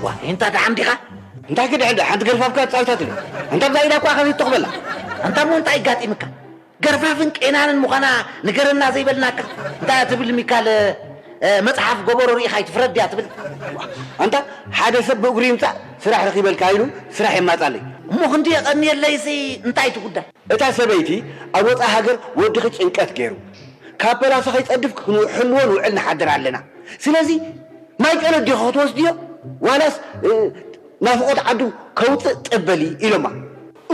ዋ፣ እንታ ደሓን ዲኻ? እንታይ ክድሕን ደኣ? ሓንቲ ገርፋፍካ ጻዊታት ኢሉ። እንታ ብዛ ኢዳ እኳ ከመይ ትተኽበላ? እንታ እሞ እንታይ ይጋጢምካ? ገርፋፍን ቄናንን ምዃና ንገረና ዘይበልናካ? እንታይ እያ ትብል ሚካል? እ፣ መጽሓፍ ጎበሮ ርኢኻ ኣይትፍረድ ድያ ትብል? ኣንታ ሓደ ሰብ ብእግሩ ይምጻእ ስራሕ ረኺበልካ ኢሉ ስራሕ የማጻለይ። እሞ ክንዲ የቐንየለይሲ እንታይ እቲ ጉዳይ? እታ ሰበይቲ ኣብ ወጻኢ ሃገር ወድኺ ጭንቀት ገይሩ፣ ካብ ፐላሶ ከይጸድፍ ክንውሕልዎ ንውዕል ንሓድር ኣለና። ስለዚ ማይ ጨነት ዲኻ ክትወስድዮ? ዋላስ፣ እ፣ ናፍቖት ዓዱ ከውጽእ ጠበሊ ኢሎማ።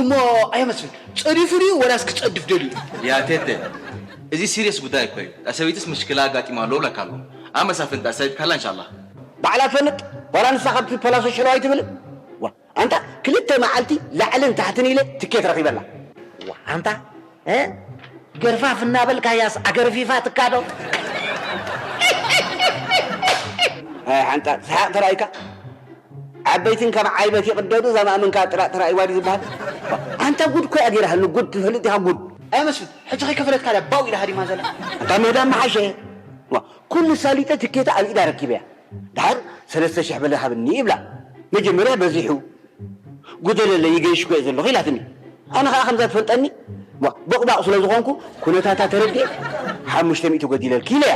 እሞ ኣየ መስፍን፣ ጸዲፉ ድዩ ወላስ ክጸድፍ ደልዩ? ያ ቴቴ፣ እዚ ሲሪየስ ጉዳይ እኮ እዩ። እታ ሰበይትስ ምሽክላ ኣጋጢማ ኣሎ ብለካ ኣለኹ። ኣብ መሳፍንቲ ኣሳይጥካላ እንሻላ። ባዕላ ትፈልጥ? ዋላ ንሳ ካብቲ ፐላሶ ሽለው ኣይትብልን? ዋ፣ ኣንታ ክልተ መዓልቲ ላዕልን ታሕትን ኢለ ትኬት ረኺበላ። ዋ፣ ኣንታ፣ እ? ገርፋፍ እናበልካያስ ኣገርፊፋ ትካዶ? ኣይ፣ ሓንጣ፣ ሰሓቕ ተራእይካ? ዓበይትን ከም ዓይበት ይቕደዱ፣ ዘማእምን ከዓ ጥራጥ ተራእይዋ ድዩ ዝበሃል? ኣንታ ጉድ እኮ እያ ገይራሃኒ፣ ጉድ ትፈልጥ ኢኻ፣ ጉድ። ኣይ መስፍን፣ ሕጂ ከይከፈለትካ ድያ ባው ኢላ ሃዲማ ዘላ? ኣንታ ምህዳም መሓሸ። ዋ፣ ኩሉ ሳሊጠ ትኬታ ኣብ ኢዳ ረኪበያ። ድሓር ሰለስተ ሽሕ በለ ሃብኒ ይብላ። መጀመርያ በዚሑ፣ ጉደለለይ ይገይሽ እኮ እየ ዘለኹ ኢላትኒ። ኣነ ኸዓ ከምዛ ትፈልጠኒ፣ ዋ፣ ቦቕባቕ ስለ ዝኾንኩ ኩነታታ ተረዲኤ፣ ሓሙሽተ ሚእቲ ጎዲለልኪ ኢለያ።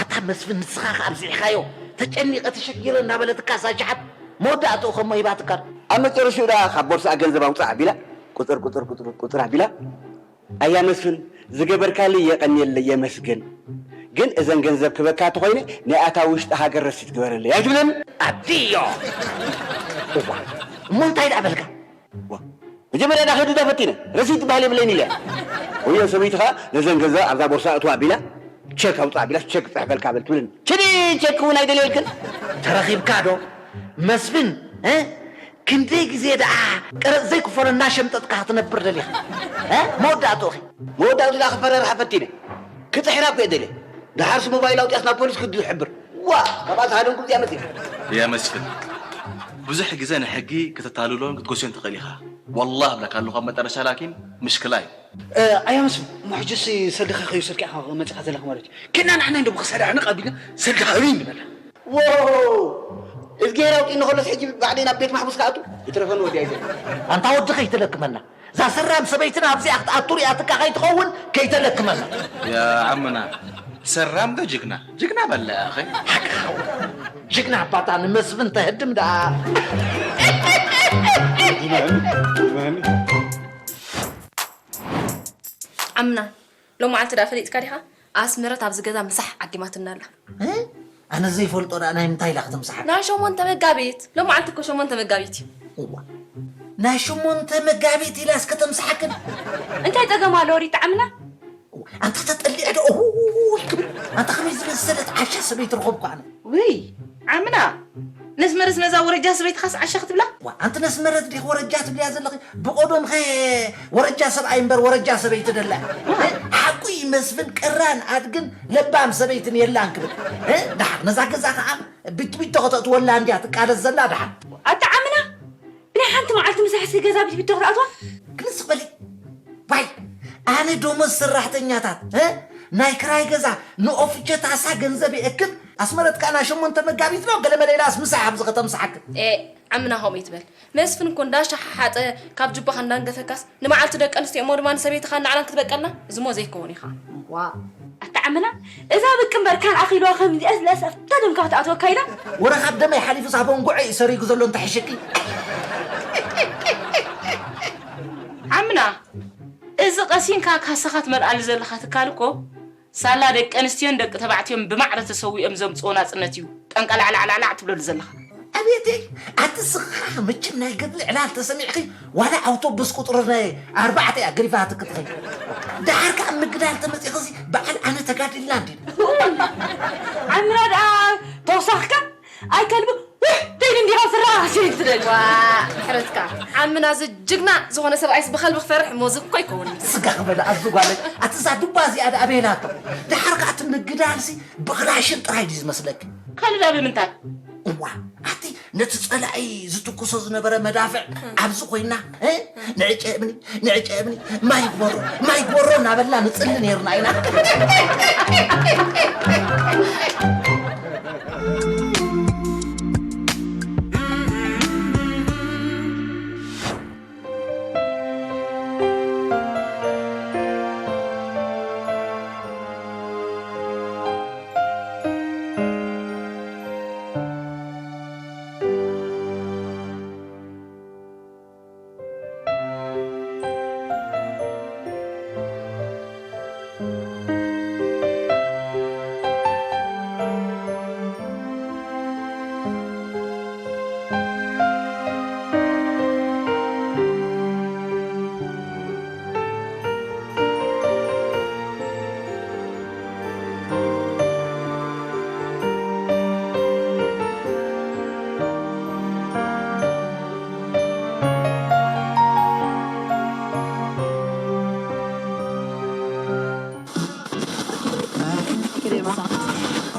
ኣታ መስፍን፣ ንስኻ ኸዓ ኣብዚሕኻዮ፣ ተጨኒቐ ተሸጊረ እናበለትካ እዛ ሸሓት መወዳእትኡ ኸሞ ሂባትካ። ኣብ መጨረሽኡ ደኣ ካብ ቦርስኣ ገንዘብ ኣውፅእ ኣቢላ፣ ቁፅር፣ ቁፅር፣ ቁፅር፣ ቁፅር ኣቢላ፣ ኣያ መስፍን፣ ዝገበርካለይ የቐንየለይ፣ የመስግን። ግን እዘን ገንዘብ ክበካ እንተኾይነ፣ ናይ ኣታ ውሽጢ ሃገር ረሲት ግበረለይ ኣይትብለኒ? ኣድዮ! እዋ፣ እሞ እንታይ ደኣ በልካ? ዋ፣ መጀመርያ ዳ ኸዲ ዳ ፈቲነ፣ ረሲት ዝበሃል የብለይን ኢለ። ወዮ ሰበይቲ ኸኣ ነዘን ገንዘብ ኣብዛ ቦርሳ እትዋ ኣቢላ፣ ቸክ ኣውፅእ ኣቢላ፣ ቸክ ክፅሕፈልካ በል ትብለኒ። ችዲ ቸክ እውን ኣይደልየልክን። ተረኺብካ ዶ? መስፍን፣ እ? ክንደይ ግዜ ደኣ ቀረጽ ዘይክፈሎ እናሸምጠጥካ ክትነብር ደሊኻ? እ? መወዳእትኡ ኸ? መወዳእትኡ ደኣ ክፈራርሓ ፈቲነ። ክጥሕራ እኮ እየ ደልየ። ደሓርሲ ሞባይል ኣውጺኣስ ናብ ፖሊስ ክዱ ይሕብር። ዋ! ካብኣ ዝሃደንኩ እዚኣ መጺኣ። ያ መስፍን፣ ብዙሕ ግዜ ንሕጊ ከተታልሎን ክትጎስዮን ትኽእል ኢኻ። ወላሂ እብለካ ኣለኹ፣ ኣብ መጠረሻ ላኪን ምሽክላ እዩ። እ፣ ኣያ መስፍን፣ እሞ ሕጅስ ሰልድኻ ከይወሰድካ ኢኻ መጺኻ ዘለኻ ማለት እዩ። ኪድና ንሕና እንዶ ብኽሳዳ ሕንቕ ኣቢልና ሰልድኻ ህበይ ንበላ። ዎው! እዝግሄር ኣውጢእኒ ከሎስ ሕጂ ባዕለይ ናብ ቤት ማሕቡስ ክኣቱ? ይትረፈኒ ወዲ ኣይዘ። ኣንታ ወዲ ከይተለክመና። እዛ ሰራም ሰበይትና ኣብዚኣ ክትኣቱ ሪኣትካ ከይትኸውን ከይተለክመና። ያ ዓምና፣ ሰራም ዶ ጅግና? ጅግና በላ ያኸ። ሓቅኻ። ጅግና ኣባታ ንመስፍን ተህድም ደኣ። ዓምና፣ ሎማዓልቲ ደኣ ፈሊጥካ ዲኻ? ኣስመረት ኣብዚ ገዛ ምሳሕ ዓዲማትና ኣላ። እ? ኣነ ዘይፈልጦ ደኣ ናይ ምንታይ ኢላ ክትምሳሓ? ናይ ሸሞንተ መጋቢት። ሎማዓልቲ እኮ ሸሞንተ መጋቢት እዩ። እዋ። ናይ ሸሞንተ መጋቢት ኢላስ ከተምሳሓክን? እንታይ ጸገም ኣለዎ ሪታ ዓምና? ኣንታ ተጠሊዐ ዶ? ኡይ ክብል። ኣንታ ከመይ ዝመሰለት ዓሻ ሰበይቲ ረኸብኩ ኣነ። ውይ፣ ዓምና። ነስመረስ ነዛ ወረጃ ሰበይትኻስ ዓሻ ክትብላ? ዋ፣ ኣንቲ ነስመረት ዲኽ ወረጃ ትብልያ ዘለኺ? ብቆዶምኸ ወረጃ ሰብኣይ እምበር ወረጃ ሰበይቲ ደላ። ሓቁ እዩ መስፍን ቅራን ኣድግን ለባም ሰበይትን የላን ክብል። እ? ደሓር ነዛ ገዛ ኸዓ ብትቢቶ ከተእትወላ እንድያ ትቃለስ ዘላ ደሓር። ኣታ ዓምና፣ ብናይ ሓንቲ መዓልቲ ምሳሕሲ ገዛ ብትቢቶ ክትኣትዋ? ክልስ በሊ። ዋይ፣ ኣነ ደሞዝ ሰራሕተኛታት፣ እ? ናይ ክራይ ገዛ ንኦፍቸ ታሳ ገንዘብ ይእክብ። ኣስመረት ከኣ ናይ ሸሞንተ መጋቢት ነው ገለ መለ ኢላስ ምሳሕ ኣብዚ ከተምስሓክ። ኤ፣ ዓምና ከምኡ ይትበል። መስፍን እኮ እንዳሸሓሓጠ ካብ ጁባኻ እንዳንገፈካስ ንመዓልቲ ደቂ ኣንስትዮ እሞ ድማ ንሰበይትኻ እናዕላን ክትበቀልና? እዚሞ ዘይከውን ኢኻ። ዋ። ኣታ ዓምና፣ እዛ ብቅ እምበር ካልኣ ኪልዋ ከምዚኣስ ለሰፍታ ደምካ ክትኣትወካ ኢላ? ወረ ካብ ደመይ ሓሊፉስ ኣብ እንጉዐ እዩ ሰሪጉ ዘሎ እንተሕሽኪ። ዓምና፣ እዚ ቀሲንካ ካሳኻ ትመልኣሉ ዘለኻ ትካል እኮ ሳላ ደቂ ኣንስትዮን ደቂ ተባዕትዮን ብማዕረ ተሰዊኦም ዘምጽኦ ናጽነት እዩ። ጠንቀላዕላዕላዕላዕ ትብለሉ ዘለኻ። ኣቤተይ፣ ኣቲ ስኻ መቸም ናይ ገድሊ ዕላል ተሰሚዕኺ፣ ዋላ ኣውቶቡስ ቁጽሪ ናይ ኣርባዕተ እያ ገሪፋትኪ ትኸይድ። ደሓር ከኣ ምግዳል ተመጺእኺ፣ እዚ በዓል ኣነ ተጋዲልና እንዲና። ዓምና ደኣ ተወሳኽካ? ኣይ ከልቢ፣ ውሕ፣ ተይል እንዲኻ ፍራሽ ትደሊ። ዋ፣ ምሕረትካ። ዓምና እዚ ጅግና ዝኾነ ሰብኣይስ ብኸልቢ ክፈርሕ እሞ እዚ እኮ ኣይከውንን። ስጋ ክበላ ኣብዚ ጓለይ፣ ኣቲ እዛ ዱባ እዚኣ ደኣ ኣበይ ናቶ? ደሓር ከኣ እቲ ምግዳልሲ ብኽላሽን ጥራይ ድዩ ዝመስለኪ? ካልእ ደኣ ብምንታይ? እዋ፣ ኣቲ ነቲ ጸላኢ ዝትኩሶ ዝነበረ መዳፍዕ ኣብዚ ኮይና፣ እ? ንዕጨ እምኒ፣ ንዕጨ እምኒ፣ ማይ ግበሮ፣ ማይ ግበሮ እናበልና ንጽሊ ነይርና ኢና።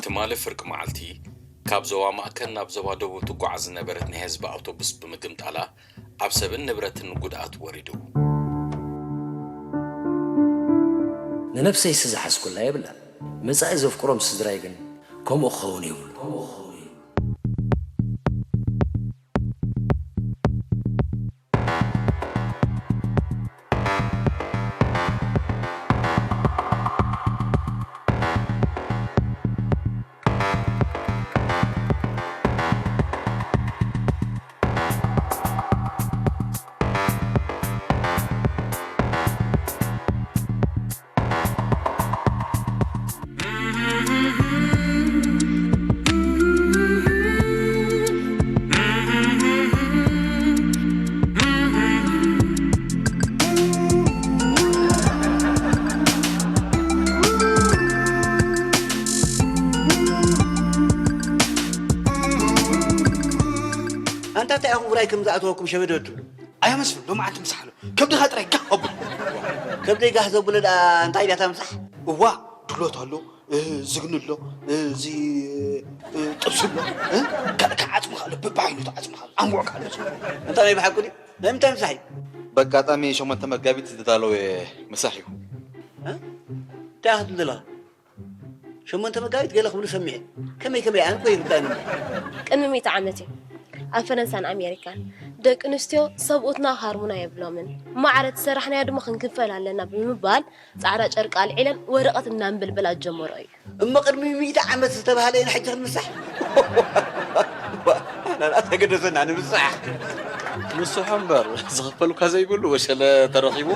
ትማሊ ፍርቂ መዓልቲ፣ ካብ ዞባ ማእከል ናብ ዞባ ደቡብ ትጓዓዝ ዝነበረት ናይ ህዝቢ ኣውቶቡስ ብምግምጣላ፣ ኣብ ሰብን ንብረትን ጉድኣት ወሪዱ። ንነብሰይሲ ዝሓዝኩላ የብላን። መጻኢ ዘፍቅሮም ስድራይ ግን ከምኡ ክኸውን የብሉ። ኣንታ እንታይ ኢኹም ውራይ ከም ዝኣተወኩም ሸበደ ትብሉ? ኣያ መስፍን፣ ሎማዓንቲ ምሳሕ ኣሎ። ከብድኻ ጥራይ ጋህ ኣብል። ከብደይ ጋህ ዘብሎ ደኣ እንታይ ድያ እታ ምሳሕ? እዋ፣ ድሎት ኣሎ፣ እ፣ ዝግኒ ኣሎ፣ እ፣ እዚ፣ እ፣ ጥብሲ ኣሎ፣ እ፣ ካልእ ከዓ ዓጽምኻ ኣሎ፣ በብዓይነቱ ዓጽምኻ ኣሎ፣ ኣንቡዕ ከዓ ኣሎ። እንታይ ናይ ብሓቂ ድዩ? ናይ ምንታይ ምሳሕ እዩ? በኣጋጣሚ ሸሞንተ መጋቢት ዝተዳለወ ምሳሕ እዩ። እ? እንታይ ክትብል ዘለኻ? ሸሞንተ መጋቢት ገለ ክብሉ ሰሚዐ። ከመይ ከመይ ኣነ እኮ ይርዳኒ። ቅድሚ ሚእቲ ዓመት እዩ ኣብ ፈረንሳን ኣሜሪካን ደቂ ኣንስትዮ ሰብኡትና ሃርሙና የብሎምን፣ ማዕረ ትሰራሕናዮ ድማ ክንክፈል ኣለና ብምባል ጻዕዳ ጨርቂ ኣልዒለን ወረቐት እናንበልበላ ዝጀመሮ እዩ። እሞ ቅድሚ ሚእቲ ዓመት ዝተባህለ ኢና ሕጂ ክንምሳሕ? ኣናን ኣተገደሰና ንምሳሕ። ንስሖ እምበር ዝኽፈሉካ ዘይብሉ ወሸለ ተረኺቡ።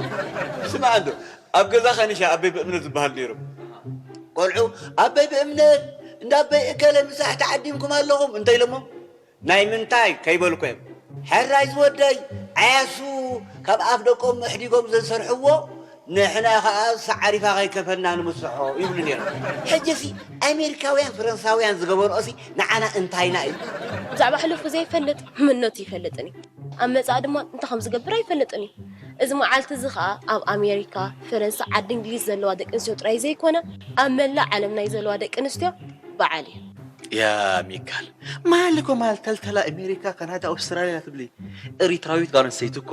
ስማዕ እንዶ፣ ኣብ ገዛ ኸኒሻ ኣበይ ብእምነት ዝበሃል ነይሮም። ቆልዑ ኣበይ ብእምነት እንዳ ኣበይ እከለ ምሳሕ ተዓዲምኩም ኣለኹም እንተ ኢሎሞ፣ ናይ ምንታይ ከይበልኩ እዮም። ሕራይ ዝወደይ ዓያሱ ካብ ኣፍ ደቆም ኣሕዲጎም ዘዝሰርሕዎ ንሕና ኸዓ ሳዕሪፋ ከይከፈልና ንምስሖ ይብሉ ነይሮም። ሕጂሲ ኣሜሪካውያን ፈረንሳውያን ዝገበርኦሲ ንዓና እንታይና እዩ? ብዛዕባ ሕሉፉ ዘይፈልጥ መንነቱ ይፈልጥን እዩ። ኣብ መጻኢ ድማ እንታይ ከም ዝገብር ኣይፈልጥን እዩ። እዚ መዓልቲ እዚ ኸኣ ኣብ ኣሜሪካ፣ ፈረንሳ፣ ዓዲ እንግሊዝ ዘለዋ ደቂ ኣንስትዮ ጥራይ ዘይኮነ፣ ኣብ መላእ ዓለም ናይ ዘለዋ ደቂ ኣንስትዮ በዓል እዩ። ያ ሚካል፣ ማል እኮ ማል ተልተላ ኣሜሪካ፣ ካናዳ፣ ኣውስትራልያ ትብሊ። ኤሪትራዊት ጓል ኣንስተይቲ እኮ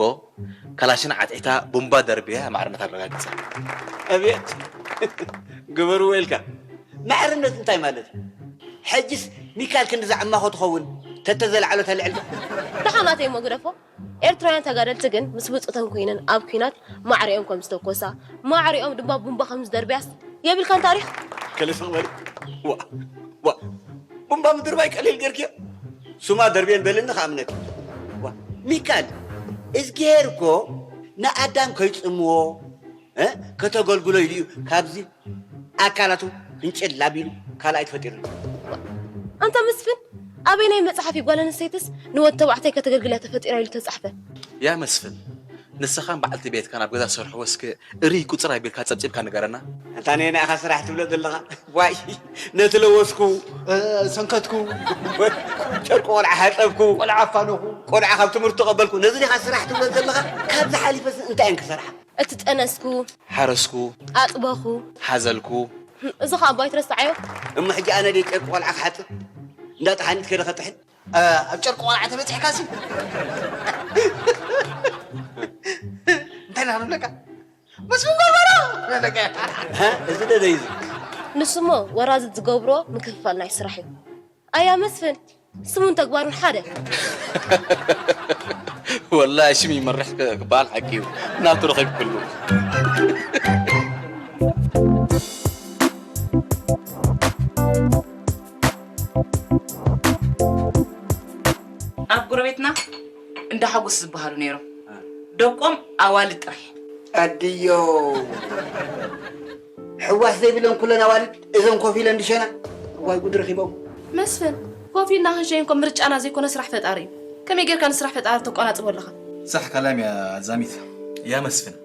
ካላሽን ዓጢዕታ ቡምባ ደርብያ ማዕርነት ኣረጋግጻ። ኣቤት ግበርዎ ኢልካ። ማዕርነት እንታይ ማለት እዩ? ሕጅስ ሚካል ክንዲ ዘዕማኾ ትኸውን ተተዘለዓሎ ተልዕል። ደሓናተይ እሞ ግደፎ። ኤርትራውያን ተጋደልቲ ግን ምስ ብጹተን ኮይነን ኣብ ኲናት ማዕሪኦም ከም ዝተኮሳ፣ ማዕሪኦም ድማ ቡምባ ከም ዝደርብያስ የብልካን ታሪኽ። ከልስቕ በል። ዋ ዋ ቡምባ ምድርባይ ቀሊል ገርክዮ። ሱማ ደርብየን በልኒ ከኣምነክ። ዋ ሚካል እዝግሄር እኮ ንኣዳም ከይጽምዎ እ ከተገልግሎ ኢሉ እዩ ካብዚ ኣካላቱ ፍንጭል ኣቢሉ ካልኣይ ተፈጢሩ። ኣንታ መስፍን፣ ኣበየናይ መጽሓፍ እዩ ጓል ኣንስተይትስ ንወዲ ተባዕታይ ከተገልግላ ተፈጢራ ኢሉ ተጻሕፈ? ያ መስፍን፣ ንስኻን በዓልቲ ቤትካን ኣብ ገዛ ሰርሕዎ እስከ እርይ ቁጽር ኣቢልካ ጸብጺብካ ንገረና። ኣንታ ነየናይ ኢኻ ስራሕ ትብሎ ዘለኻ? ዋይ ነቲ ለወስኩ ሰንከትኩ ጨርቂ ቆልዓ ሓጸብኩ ቆልዓ ኣፋነኹ ቆልዓ ካብ ትምህርቲ ተቐበልኩ ነዚ ዲኻ ስራሕ ትብሎ ዘለኻ? ካብዚ ሓሊፈስ እንታይ እየን ክሰርሓ? እቲ ጠነስኩ፣ ሓረስኩ፣ ኣጥበኹ። ሓዘልኩ። እዚ ኸኣ ኣባይ ትረስዓዮ። እሞ ሕጂ ኣነ ደይ ጨርቂ ቆልዓ ክሓጽብ እንዳ ጠሓኒት ከደ ከጥሕን? ኣብ ጨርቂ ቆልዓ ተበፂሕካ ሲ እንታይ ኢና ክንብለካ? መስፍን ጎልጎሎ ንብለካ። እዚ ደደይ እዚ ንሱሞ ወራዝት ዝገብሮ ምክፍፋል ናይ ስራሕ እዩ። ኣያ መስፍን፣ ስሙን ተግባሩን ሓደ። ወላሂ ሽም ይመርሕ ክ- ክበሃል ሓቂ እዩ። ናቱ ረኺብ ኩሉ። ኣብ ጎረቤትና እንዳ ሓጎስ ዝበሃሉ ነይሮም። ደቆም ኣዋልድ ጥራሕ። ኣድዮ ሕዋስ ዘይብለን ኩለን ኣዋልድ እዘን ኮፍ ኢለን ድሸና። ዋይ ጉድ ረኺቦም። መስፍን፣ ኮፍ ኢልና ክንሸይን እኮ ምርጫና ዘይኮነ ስራሕ ፈጣሪ እዩ። ከመይ ጌርካ ንስራሕ ፈጣሪ ተቆናጽቦ ኣለኻ? صح كلام يا زميت يا مسفن.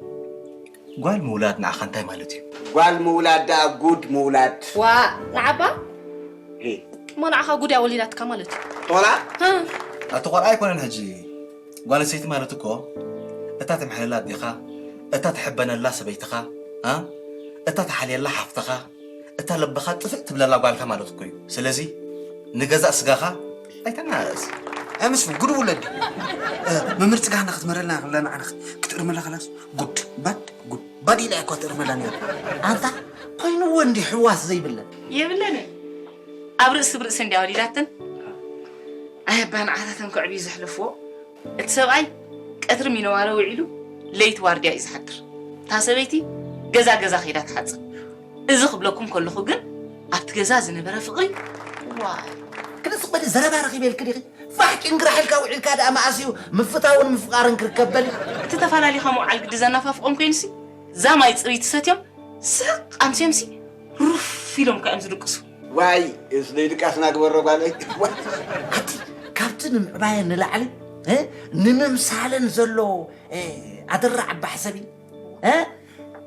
ጓል ምውላድ ንዓኻ እንታይ ማለት እዩ? ጓል ምውላድ ደኣ ጉድ ምውላድ። ዋእ ንዓባ እ፣ እሞ ንዓኻ ጉድ እያ ወሊዳትካ ማለት እዩ። ቆልዓ እ፣ ኣቲ ቆልዓ ኣይኮነን ሕጂ። ጓል ኣንስተይቲ ማለት እኮ እታ ትምሕለላ ኣዴኻ፣ እታ ትሕበነላ ሰበይትኻ፣ እ፣ እታ ትሓልየላ ሓፍትኻ፣ እታ ልብኻ ጥፍእ ትብለላ ጓልካ ማለት እኮ እዩ። ስለዚ ንገዛእ ስጋኻ ኣይተናእስ። ኣይ መስፍን ጉድ ውለድ መምህር ጽጋህና ክትመረልና ክብለና ዓነኽ ክትእርመላ ከላስ ጉድ ባድ ጉድ ባድ ኢላ እኮ ትእርመላ ነይሩ። ኣንታ ኮይንዎ እንዲ ሕዋስ ዘይብለን የብለንን ኣብ ርእሲ ብርእሲ እንዲያ ወሊዳትን ኣየባ ንዓታተን ከዕብዩ ዘሕለፍዎ እቲ ሰብኣይ ቀትሪ ሚነዋረ ውዒሉ ለይቲ ዋርድያ እዩ ዝሓድር እታ ሰበይቲ ገዛ ገዛ ከይዳ ትሓፅብ እዚ ክብለኩም ከለኹ ግን ኣብቲ ገዛ ዝነበረ ፍቕሪ ዋይ ክልስቕ በሊ ዘረባ ረኺበ ኢልኪ ዲኺ? ፋሕ ጭንግራሕ ኢልካ ውዒልካ ደኣ መኣስ እዩ ምፍታውን ምፍቓርን ክርከብ በሊ? እቲ ተፈላለኻ ምውዓል ግዲ ዘናፋፍቖም ኮይኑሲ እዛ ማይ ፅርይቲ ሰትዮም ስቕ ኣምስዮምሲ ሩፍ ኢሎም እኳ እዮም ዝድቅሱ። ዋይ እዚ ዘይድቃስና ግበሮ ጓለይ። ዋይ። ኣቲ ካብቲ ንምዕባየን ንላዕሊ እ፣ ንምምሳለን ዘሎ እ፣ ኣደራዕ ኣባሕሰቢ እ፣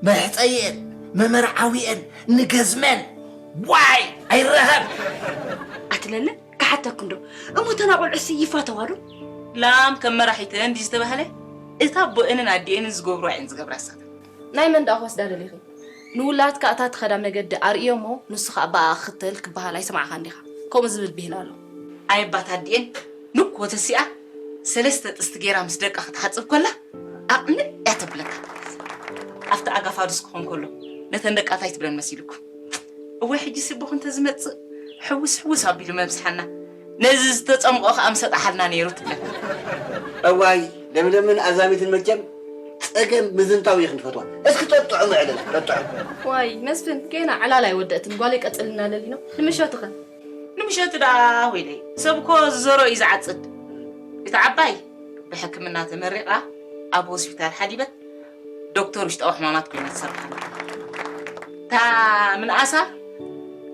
መሕፀይአን መመርዓዊአን ንገዝመን ዋይ ኣይረኸብ። ኣትለለ ክሓተክ እንዶ እሞ እተን ኣቆልዑሲ ይፋተዋ ዶ? ላም ከም መራሒተን ድዩ ዝተባህለ እታ ኣቦአንን ኣዲአንን ዝገብርዋ እየን ዝገብራ እሳተን። ናይ መን ደኣ ክወስዳ ደሊኺ? ንውላድካ እታ ትኸዳ መገዲ ኣርእዮ እሞ ንሱ ኸኣ ብኣኣ ክኽተል ክበሃል ኣይሰማዕኻን ዲኻ? ከምኡ ዝብል ብሂል ኣሎ። ኣይ ኣባት ኣዲኤን ንኮ ተሲኣ ሰለስተ ጥስቲ ገይራ ምስ ደቃ ክትሓጽብ ከላ ኣቕንዕ እያ ተብለካ። ኣብቲ ኣጋፋዱስ ክኾን ከሎ ነተን ደቃ እንታይ ትብለን መሲልኩም? እወ ሕጂ ስብኹ እንተዝመጽእ ሕውስ ሕውስ ኣቢሉ መብዝሓና ነዚ ዝተጸምቖ ከኣ ምሰጣሓልና ነይሩ ትብለን። እዋይ ለምለምን ኣዛሚትን መቸም ጸገም ምዝንታው እዩ ክንፈትዋ። እስኪ ጠጥዑ ምዕልላ ጠጥዑ። ዋይ መስፍን ገና ዕላል ኣይወደእትን ጓለይ ቀጽልና ለሊኖ ንምሸቱ ኸ? ንምሸቱ ደኣ ወይለይ ሰብ እኮ ዝዘሮ እዩ ዝዓጽድ። እታ ዓባይ ብሕክምና ተመሪቓ ኣብ ሆስፒታል ሓዲበት ዶክተር ውሽጣዊ ሕማማት ኮይና ትሰርሕ ኣላ። እታ ምንኣሳ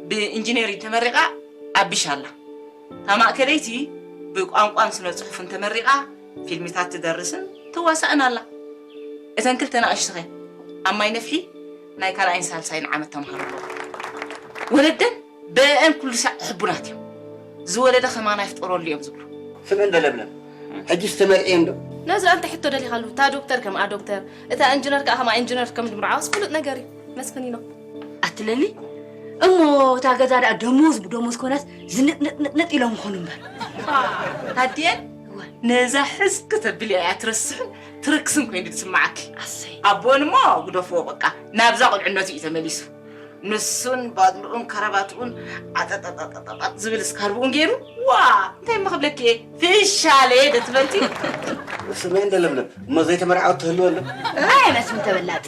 ብኢንጂነሪንግ ተመሪቓ ኣብ ቢሽ ኣላ። እታ ማእከለይቲ ብቋንቋን ስነ ጽሑፍን ተመሪቓ ፊልምታት ትደርስን ትዋሳእን ኣላ። እተን ክልተ ንኣሽቱኸ ኣብ ማይ ነፍሒ ናይ ካልኣይን ሳልሳይን ዓመት ተምሃሮ ኣለዋ። ወለደን በአን ኩሉ ሳዕ ሕቡናት እዮም። ዝወለደ ከማና ይፍጠረሉ እዮም ዝብሉ። ስምዒ እንዶ ለምለም፣ ሕጂስ ተመርዕዮ እንዶ? ነዚ ኣንተ ሕቶ ደሊኻሉ፣ እታ ዶክተር ከምኣ ዶክተር፣ እታ ኢንጂነር ከኣ ከምኣ ኢንጂነር ከም ዝምርዓውስ ፍሉጥ ነገር እዩ። መስፍን ኢኖ። ኣትለሊ እሞ እታ ገዛ ደኣ ደሞዝ ብደሞዝ ኮናስ ዝንጥንጥንጥንጥ ኢሎም ይኾኑ እምበር። ኣድየን እወ። ነዛ ሕዝኪ ተብልያ እያ ትረስሕን ትረክስን ኮይኑ ዝስምዓኪ። ኣሰይ። ኣቦን እሞ ግደፍዎ በቃ፣ ናብዛ ቁልዕነቱ እዩ ተመሊሱ። ንሱን ባድልኡን ከረባትኡን ዓጠጠጠጠጠጥ ዝብል ስካርብኡን ገይሩ፣ ዋ፣ እንታይ እሞ ክብለኪ እየ፣ ፍሻለ ዶ ትፈልጢ? ስመይ እንደ ለምለም፣ እሞ ዘይተመርዓወት ትህልወ ኣሎ? ኣይ፣ መስፍን ተበላጺ።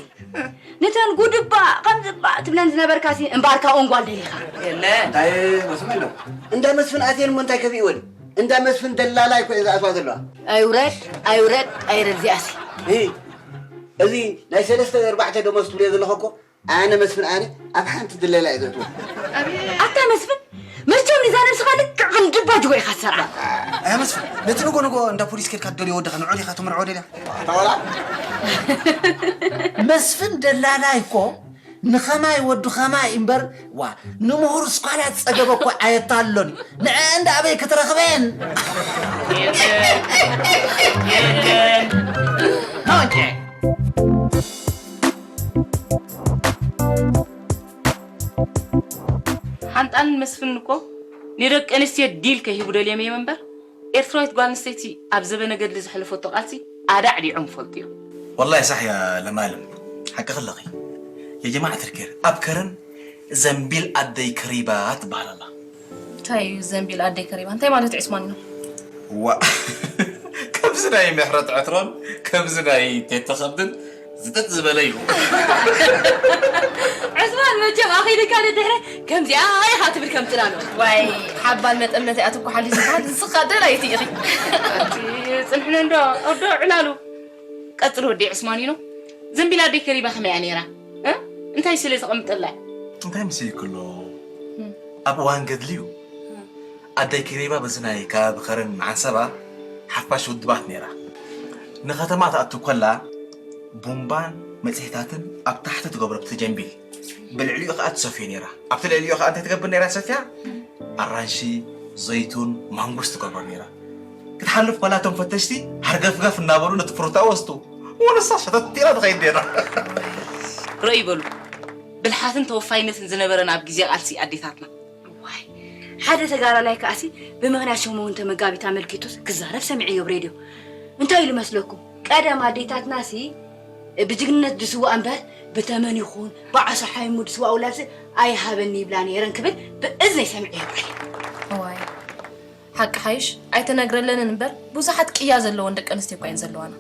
ነተን ጉድባ፣ ከምዝባ ትብለን ዝነበርካሲ እምበኣርካ ኦንጓል ደሊኻ። የለ። እንታይ መስፍን ኣሎ? እንዳ መስፍን ኣትየን እሞ እንታይ ከፊእወን? እንዳ መስፍን ደላላ እኮ እየን ዝኣትዋ ዘለዋ። ኣይውረድ፣ ኣይውረድ፣ ኣይረድ እዚኣሲ። እይ፣ እዚ ናይ ሰለስተ ኣርባዕተ ደሞዝ ትብልዮ ዘለኹ እኮ ኣነ መስፍን ኣነ ኣብ ሓንቲ ድለላ እየ ዘእትዎ። ኣታ መስፍን፣ መቸም ንዛ ነብስኻ ልክዕ ከም ድባ ጅጎ ኢኻ ትሰርዓ። ኣያ መስፍን፣ ነቲ ንጎ ንጎ እንዳ ፖሊስ ኬድካ ትደልዮ ወድኻ ንዑ ዲኻ ትምርዖ ደልያ? ኣታ ወላ መስፍን ደላላይ እኮ ንኸማይ ወዱ ኸማይ እምበር፣ ዋ፣ ንምሁር ስኳላ ዝጸገበ እኮ ኣየታሎን እዩ። ንዐ እንዳ ኣበይ ክትረኽበን? የለን። የለን። ኖንጨ። ሓንጣልን መስፍንን እኮ ንደቂ ኣንስትዮ ዲል ከይህቡ ደልዮም እዮም እምበር፣ ኤርትራዊት ጓል ኣንስተይቲ ኣብ ዘበነ ገድሊ ዘሕለፈቶ ቃልሲ ኣዳዕዲዖም ይፈልጡ እዮም። ወላሂ ሳሕ እያ ለማለም፣ ሓቅኺ ኣለኺ። የጀማዓት ርኬር ኣብ ከረን ዘንቢል ኣደይ ከሪባ ትበሃል ኣላ። እንታይ እዩ ዘንቢል ኣደይ ከሪባ? እንታይ ማለት እዩ ዑስማን ነው? ዋ፣ ከምዚ ናይ ምሕረት ዕትሮን ከምዚ ናይ ቴቶ ከብድን ዝጥጥ ዝበለ እዩ። ዕስማን መቸም ኣኺልካ ደድሕረ ከምዚኣ ኢኻ ትብል ከም ጽላሎ። ዋይ፣ ሓባል መጠመተ ኣትኳሓሊ ዝበሃል ንስኻ ደላይቲ ኢኺ። ኣቲ ጽንሕነ እንዶ፣ ኦዶ ዕላሉ። ቀጽል ወዲ ዕስማኒኖ። ዘንቢል ኣደይ ከሪባ ከመይ እያ ነይራ? እ? እንታይ ስለ ተቐምጠላ? እንታይ መሲልክሎ? እም። ኣብ እዋን ገድሊ እዩ። እም። ኣደይ ከሪባ በዚ ናይ ከባቢ ከረን ዓንሰባ ሓፋሽ ውድባት ነይራ። ንከተማ ትኣቱ ከላ ቡምባን መጽሔታትን ኣብ ታሕቲ ትገብሮ ብቲ ጀንቢል። ብልዕሊኡ ከኣ ትሰፍዮ ነይራ። ኣብቲ ልዕሊኡ ከኣ እንታይ ትገብር ነይራ ሰፍያ? ኣራንሺ፣ ዘይቱን፣ ማንጎስ ትገብሮ ነይራ። ክትሓልፍ ከላ እቶም ፈተሽቲ ሃርገፍገፍ እናበሉ ነቲ ፍሩታ ወስዱ። ወለሳ ሸተት ኢላ ትኸይድ ነይራ። ርእይ በሉ፣ ብልሓትን ተወፋይነትን ዝነበረን ኣብ ግዜ ቃልሲ ኣዴታትና። ዋይ፣ ሓደ ተጋዳላይ ከኣሲ ብምኽንያት ሸሞንተ መጋቢት ኣመልኪቱስ ክዛረብ ሰሚዐዮ ብ ሬድዮ። እንታይ ኢሉ መስለኩም? ቀደም ኣዴታትናሲ ብጅግንነት ዝስዋእ እምበር ብተመን ይኹን ብዓሶ ሓሚሙ ዝስዋእ ውላድሲ ኣይሃበኒ ይብላ ነይረን ክብል ብእዝነይ ሰሚዐዮ ባዕለይ። እዋይ፣ ሓቂ ሓይሽ ኣይተነግረለንን እምበር ብዙሓት ቅያ ዘለወን ደቂ ኣንስትዮ እኳ እየን ዘለዋና።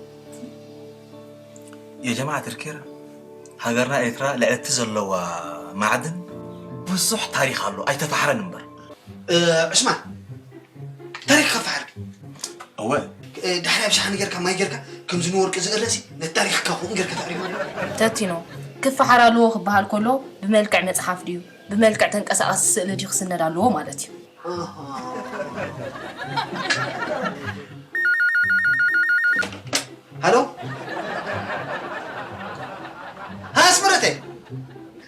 የጀማዓት ርኬር፣ ሃገርና ኤርትራ ልዕልቲ ዘለዋ ማዕድን ብዙሕ ታሪኽ ኣሎ፣ ኣይተፋሕረን እምበር። እ፣ ዕስማን፣ ታሪኽ ከፋሕርክ። እወ። እ፣ ድሕሪ ኣብ ሸሓኒ ጌርካ ማይ ጌርካ ከምዚ ንወርቂ ዝእረሲ ነቲ ታሪኽካ ከምኡ ጌርካ ተዕሪፎ ኣሎ። ተቲኖ፣ ክፈሓር ኣለዎ ክበሃል ከሎ ብመልክዕ መጽሓፍ ድዩ ብመልክዕ ተንቀሳቓሲ ስእሊ ድዩ ክስነድ ኣለዎ ማለት እዩ። ኣሃ። ሃሎ? ሃ፣ ኣስመረተይ?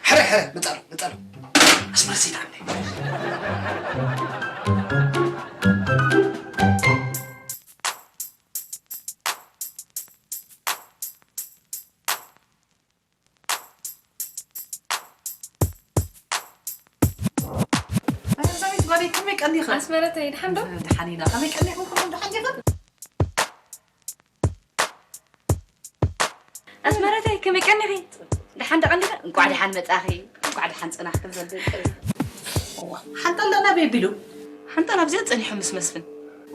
ሕረ፣ ሕረ፣ መጻሉ፣ መጻሉ። ኣስመረተይ ተዓምለይ። ኣይ፣ ሳሚት ጓለይ፣ ከመይ ቀኒኺ? ኣስመረተይ፣ ደሓን ዶ? ደሓን ኢና። ከመይ ቀኒኹም? ኩሉም ደሓን ዲኹም? ኣስመረተይ፣ ከመይ ቀኒኺ? ደሓን ዶ ቀኒኺ? እንቋዕ ደሓን መጻኺ። እንቋዕ ደሓን ጸናሕክን ዘብል። እዋ፣ ሓንጣል ደኣ ናበይ ቢሉ? ሓንጣል ኣብዚኣ ጸኒሑ ምስ መስፍን።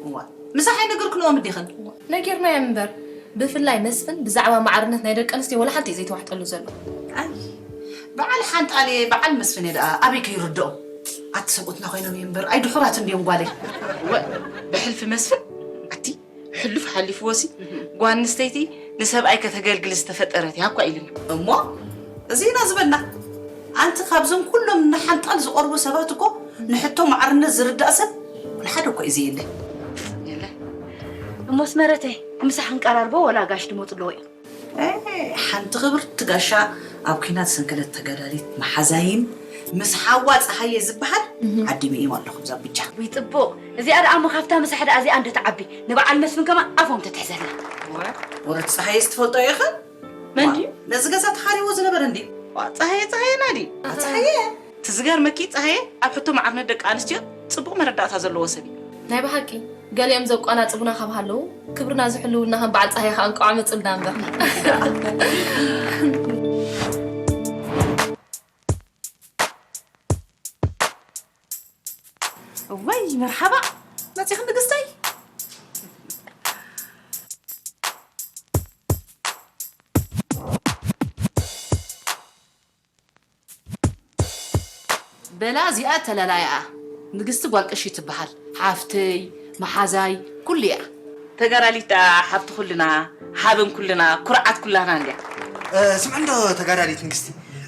እዋ፣ ምሳሕ ኣይነገርክንኦም እንዲኽን? ነጊርናዮም እምበር፣ ብፍላይ መስፍን ብዛዕባ ማዕርነት ናይ ደቂ ኣንስትዮ ወላ ሓንቲ እዩ ዘይተዋሕጠሉ ዘሎ። ኣይ፣ በዓል ሓንጣል እየ፣ በዓል መስፍን እየ ደኣ ኣበይ ከይርድኦም? ኣቲ ሰብኡትና ኮይኖም እዮም እምበር፣ ኣይ ድሑራት እንድዮም ጓለይ። እወ፣ ብሕልፊ መስፍን፣ ኣቲ ሕሉፍ ሓሊፍዎሲ፣ እህ። ጓል ኣንስተይቲ ንሰብኣይ ከተገልግል ዝተፈጠረት እያ እኳ ኢሉና። እሞ እዚ ኢና ዝበልና። ኣንቲ ካብዞም ኩሎም ንሓንጣል ዝቐርቡ ሰባት እኮ ንሕቶ ማዕርነት ዝርዳእ ሰብ ወላ ሓደ እኮ እዩ ዘየለ። የለ። እሞ ኣስመረተይ፣ ምሳሕ ክንቀራርቦ ወላ ጋሽ ድመጹ ኣለዉ እዮም? ኤ፣ ሓንቲ ክብርቲ ጋሻ ኣብ ኲናት ዝሰንከለት ተጋዳሊት መሓዛይን ምስ ሓዋ ጸሃየ ዝበሃል ዓዲመ እየዋ ኣለኹ ብዛ ብጃ። ውይ ጽቡቕ። እዚኣ ደኣ እሞ ካብታ ምሳሕ ደኣ እዚኣ እንዶ ትዓቢ። ንበዓል መስፍን ከማን ኣፎም ተትሕዘላ። ወረት ፀሃየ ዝትፈልጦ ኢኻ? መን ድዩ? ነዚ ገዛ ተኻሪዎ ዝነበረ እንዲ። ዋ፣ ፀሃየ፣ ፀሃየ ናዲ። ዋ፣ ፀሃየ። ትዝገርመኪ ፀሃየ ኣብ ሕቶ ማዕርነት ደቂ ኣንስትዮ ጽቡቕ መረዳእታ ዘለዎ ሰብ እዩ። ናይ ብሓቂ ገሊኦም ዘቋናጽቡና ካብ ሃለዉ፣ ክብርና ዝሕልውልና ከም በዓል ጸሃየ ከኣ እንቋዕ መጹልና እምበር። እወይ መርሓባ መጺኺ ንግስተይ። በላ እዚኣ ተላላይኣ ንግስቲ ጓል ቀሺ ትበሃል። ሓፍተይ፣ መሓዛይ፣ ኩሉ እያ። ተጋዳሊት ደኣ ሓብቲ ኩልና፣ ሓበን ኩልና፣ ኩርዓት ኩላና እንድያ። እ፣ ስምዒ እንዶ ተጋዳሊት ንግስቲ፣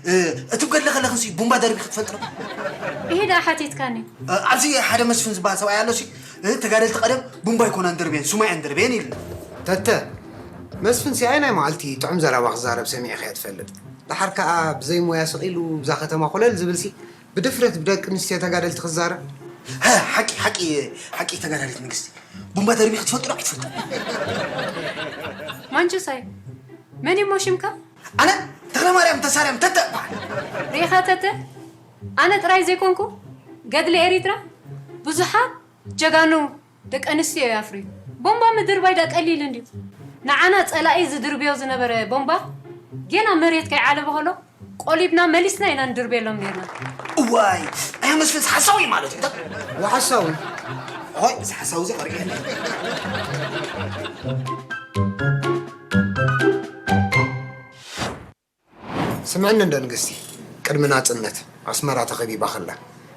እ፣ እትብ ገድለ ከለኽንሲ ቡምባ ደርቢኺ ትፈልጢ ዶ? ይሄ ደኣ ሓቲትካኒ። እ፣ ኣብዚ ሓደ መስፍን ዝበሃል ሰብኣይ ኣሎሲ፣ እ፣ ተጋደልቲ ቀደም ቡምባ ኣይኮናን ደርብየን፣ ሱማ እየን ደርብየን ኢሉና። ተተ፣ መስፍን ሲኣይ ናይ መዓልቲ ጥዑም ዘረባ ክዛረብ ሰሚዕኻዮ ትፈልጥ። ደሓር ከኣ ብዘይ ሞያ ስቕ ኢሉ ብዛ ከተማ ኮለል ዝብልሲ ብድፍረት ብደቂ ኣንስትዮ ተጋደልቲ ክዛረብ። ሃ፣ ሓቂ፣ ሓቂ፣ ሓቂ ተጋዳሊት ንግስቲ። ቡምባ ደርቢኺ ትፈልጢ ዶ ኣይትፈልጢ? ማንጁሳይ፣ መን እዩ እሞ ሽምካ? ኣነ ተኽለማርያም ተሳርያም ተተ እበሃል። ሪኢኻ ተተ? ኣነ ጥራይ ዘይኮንኩ፣ ገድሊ ኤሪትራ ብዙሓት ጀጋኑ ደቂ ኣንስትዮ እዩ ኣፍርዩ። ቦምባ ምድርባይ ዳ ቀሊል እንድዩ። ንዓና ጸላኢ ዝድርብዮ ዝነበረ ቦምባ ጌና መሬት ከይዓለበ ከሎ ቆሊብና መሊስና ኢና ንድርብየሎም ኔርና። እዋይ፣ ኣያ መስፍን ሓሳዊ ማለት እዩ። ወሓሳዊ። ሆይ፣ እዚ ሓሳዊ እዚ ቀሪኤ። ስምዕኒ እንዶ ንግስቲ፣ ቅድሚ ናጽነት ኣስመራ ተኸቢባ ከላ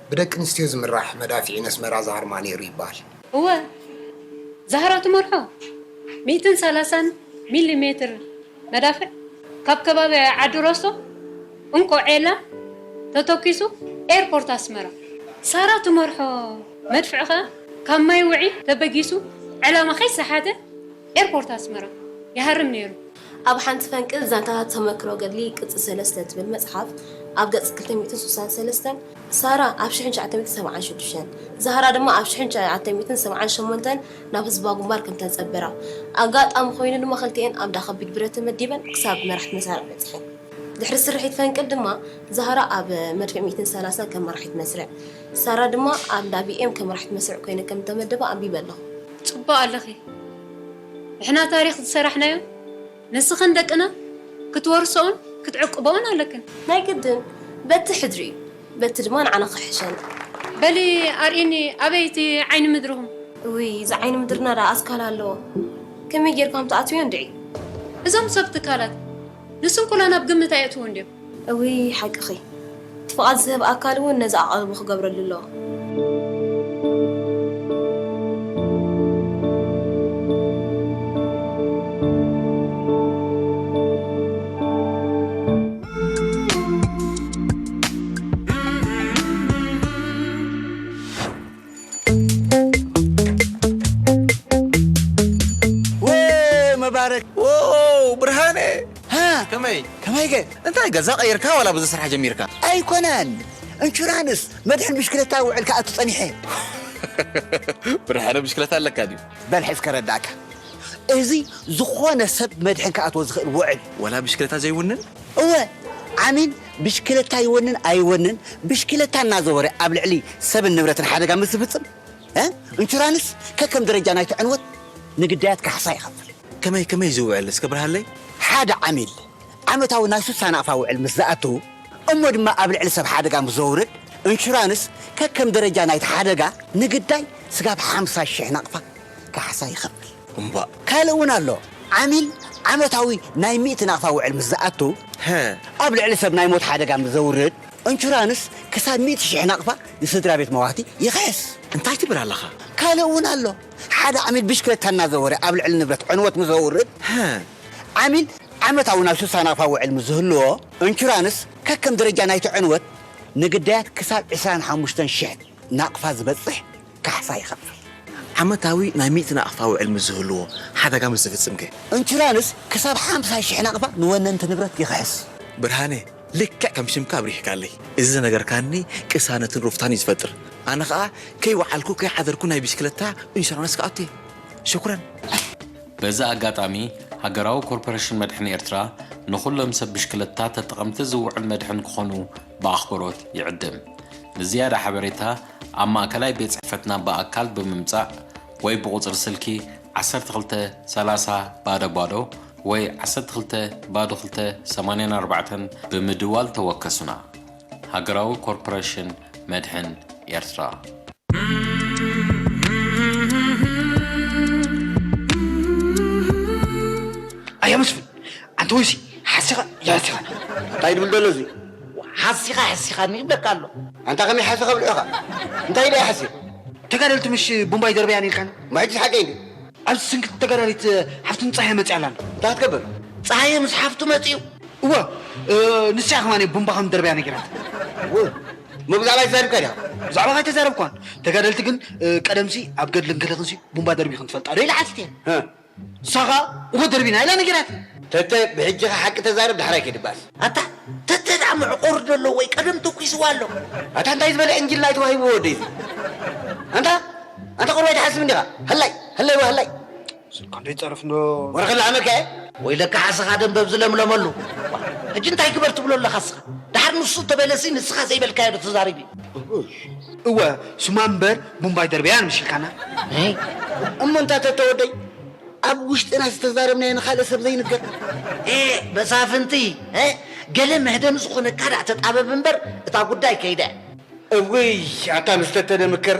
ብደቂ ኣንስትዮ ዝምራሕ መዳፍዒ ነስመራ ዝሃርማ ነይሩ ይበሃል። እወ፣ ዛህራ ትመርሖ ሚእትን ሰላሳን ሚሊ ሜትር መዳፍዕ ካብ ከባቢ ዓዲ ሮሶ እንኮ ዔላ ተተኪሱ ኤርፖርት ኣስመራ። ሳራ ትመርሖ መድፍዕ ኸኣ ካብ ማይ ውዒ ተበጊሱ ዕላማ ከይሰሓተ ኤርፖርት ኣስመራ ይሃርም ነይሩ። ኣብ ሓንቲ ፈንቅል ዛንታታት ተመክሮ ገድሊ ቅጺ ሰለስተ ትብል መጽሓፍ ኣብ ገጽ ክልተ ሚእትን ስሳን ሰለስተን፣ ሳራ ኣብ ሽሕን ትሽዓተ ሚእትን ሰብዓን ሽዱሽተን፣ ዛህራ ድማ ኣብ ሽሕን ትሽዓተ ሚእትን ሰብዓን ሸሞንተን ናብ ህዝባዊ ግንባር ከም ተጸንበራ፣ ኣጋጣሚ ኮይኑ ድማ ክልቲኤን ኣብ እንዳ ከቢድ ብረት ተመዲበን ክሳብ መራሕቲ መሳርዕ በጺሐን። ድሕሪ ስርሒት ፈንቅል ድማ ዛህራ ኣብ መድፍዕ ሚእትን ሰላሳን ከም መራሒት መስርዕ፣ ሳራ ድማ ኣብ እንዳ ቢ ኤም ከም መራሒት መስርዕ ኮይነን ከም እተመደባ ኣንቢበ ኣለኹ። ጽቡቕ ኣለኺ። ንሕና ታሪኽ ዝሰራሕናዮ ንስኽን ደቅና ክትወርሶኦን ክትዕቅበኦን ኣለክን። ናይ ግድን፣ በቲ ሕድሪ እዩ፣ በቲ ድማ ንዓና ክሕሸና። በሊ ኣርእኒ፣ ኣበይ እቲ ዓይኒ ምድርኹም? እውይ፣ እዚ ዓይኒ ምድርና ደኣ ኣስካላ ኣለዎ። ከመይ ጌርካ ከም ትኣትውዮ እንድዒ። እዞም ሰብ ትካላት ንስንኩላን ኣብ ግምት ኣየእትዉን ድዮም? እውይ፣ ሓቅኺ። እቲ ፍቓድ ዝህብ ኣካል እውን ነዚ ኣቓልቦ ክገብረሉ ኣለዎ። ወ መባረክ፣ ወ ብርሃነ። ሃ? ከመይ? ከመይ ገ? እንታይ ገዛ ቀይርካ ዋላ ብዙ ስራሕ ጀሚርካ? ኣይኮነን። ኢንሹራንስ መድሕን ብሽክለታ ውዕል ክኣቱ ጸኒሐ። ብርሃነ ብሽክለታ ኣለካ ድዩ? በል ሕዝ ከረዳእካ። እዚ ዝኾነ ሰብ መድሕን ክኣትዎ ዝኽእል ውዕል። ዋላ ብሽክለታ ዘይውንን? እወ፣ ዓሚል ብሽክለታ ይወንን ኣይወንን፣ ብሽክለታ እናዘወረ ኣብ ልዕሊ ሰብን ንብረትን ሓደጋ ምስ ዝፍጽም፣ እ? ኢንሹራንስ ከከም ደረጃ ናይቲ ዕንወት ንግዳያት ካሕሳ ይኸፍል። ከመይ፣ ከመይ ዝውዕል እስከ ብርሃለይ? ሓደ ዓሚል ዓመታዊ ናይ ሱሳ ናቕፋ ውዕል ምስ ዝኣቱ፣ እሞ ድማ ኣብ ልዕሊ ሰብ ሓደጋ ምስ ዘውርድ፣ ኢንሹራንስ ከከም ደረጃ ናይቲ ሓደጋ ንግዳይ ስጋብ ሓምሳ ሽሕ ናቕፋ ካሕሳ ይኸፍል። እምባእ። ካልእ እውን ኣሎ። ዓሚል ዓመታዊ ናይ ሚእቲ ናቕፋ ውዕል ምስ ዝኣቱ፣ ሀ። ኣብ ልዕሊ ሰብ ናይ ሞት ሓደጋ ምስ ዘውርድ፣ ኢንሹራንስ ክሳብ ሚእቲ ሽሕ ናቕፋ ንስድራ ቤት መዋቲ ይኽሕስ። እንታይ ትብል ኣለኻ? ካልእ እውን ኣሎ። ሓደ ዓሚል ብሽክለታ እናዘወረ ኣብ ልዕሊ ንብረት ዕንወት ምስ ዘውርድ፣ ሀ። ዓሚል ዓመታዊ ናይ ሱሳ ናቕፋ ውዕል ምስ ዝህልዎ፣ ኢንሹራንስ ከከም ደረጃ ናይቲ ዕንወት ንግዳያት ክሳብ ዕስራን ሓሙሽተን ሽሕ ናቕፋ ዝበጽሕ ካሕሳ ይኸፍል። ዓመታዊ ናይ ሚእቲ ናቕፋ ውዕል ምስ ዝህልዎ ሓደጋ ምስ ዝፍጽምከ? ኢንሹራንስ ክሳብ ሓምሳ ሽሕ ናቕፋ ንወነንቲ ንብረት ይኽሕስ። ብርሃነ፣ ልክዕ ከም ሽምካ ኣብሪህካለይ። እዚ ዝነገርካኒ ቅሳነትን ሩፍታን እዩ ዝፈጥር። ኣነ ኸኣ ከይወዓልኩ ከይሓደርኩ ናይ ብሽክለታ ኢንሹራንስ ክኣቱ እየ። ሽኩረን። በዚ ኣጋጣሚ፣ ሃገራዊ ኮርፖሬሽን መድሕን ኤርትራ ንኹሎም ሰብ ብሽክለታ ተጠቐምቲ ዝውዕል መድሕን ክኾኑ ብኣኽብሮት ይዕድም። ንዝያዳ ሓበሬታ፣ ኣብ ማእከላይ ቤት ጽሕፈትና ብኣካል ብምምጻእ ወይ ብቑጽሪ ስልኪ ዓሰርተ ክልተ ሰላሳ ባዶ ባዶ ወይ ዓሰርተ ክልተ ባዶ ክልተ ሰማንያን ኣርባዕተን ብምድዋል ተወከሱና። ሃገራዊ ኮርፖሬሽን መድሕን ኤርትራ። ኣያ መስፍን፣ ኣንተ ወይሲ ሓሲኻ ሓሲኻ እንታይ ድብል ዘሎ እዚ? ሓሲኻ ሓሲኻ ይብለካ ኣሎ። ኣንታ ከመይ ሓሲኻ ብልዑኻ? እንታይ ኢለ ሓሲኻ? ተጋደልቲ ምሽ ቡምባይ ደርበያን ኢልካን? ማሕጂ ሓቀይ እንዲ? ኣብዚ ስንክቲ ተጋዳሊት ሓፍትን ጸሃየ መጽያ ኣላ። እንታይ ክትገብር? ጸሃየ ምስ ሓፍቱ መጽዩ? እወ፣ እ፣ ንስያ ከማን ቡምባ ከም ደርበያ ነጊራት። እወ፣ እሞ ብዛዕባ ይዛርብካ ዲኻ? ብዛዕባ ኣይተዛረብኳን። ተጋደልቲ ግን፣ እ፣ ቀደምሲ ኣብ ገድልን ክልኽንሲ ቡምባ ደርቢኽን ትፈልጣ ዶ ኢለ ሓቲተ። እ። ንሳ ኸኣ እወ ደርቢና ኢላ ነጊራት። ተተ፣ ብሕጂ ኸ ሓቂ ተዛረብ፣ ዳሕራይ ከይድባስ። ኣታ፣ ተተ ደኣ ምዕቆር ደሎ ወይ ቀደም ተኲስዋ ኣሎ። ኣታ እንታይ ዝበለ ዕንጅል ናይ ተዋሂብዎ ወደይ እዚ? ኣንታ፣ ኣንታ ቁሩብ ኣይትሓስብን ዲኻ? ሃላይ፣ ሃላይ ወ ሃላይ። ስልካ እንዶ ይጸርፍ እንዶ። ወረ ከላዕመካ እየ። ወይለካ ዓስኻ ደም በብዚ ለምለመሉ። ሕጂ እንታይ ግበር ትብሎ ኣለኻ እስኻ? ደሓር ንሱ ተበለሲ ንስኻ ዘይበልካዮ ዶ ተዛሪቡ? እወ፣ ስማ እምበር ቡምባይ ደርበያን ምሽ ኢልካና። እይ፣ እሞ እንታ ተተወደይ፣ ኣብ ውሽጥና ዝተዛረብናዮ ንኻልእ ሰብ ዘይንገር። ኤ፣ መሳፍንቲ፣ እ? ገለ መህደም ዝኾነካ ደኣ ተጣበብ እምበር እታ ጉዳይ ከይደ። እውይ፣ ኣታ ምስ ተተነ ምክር።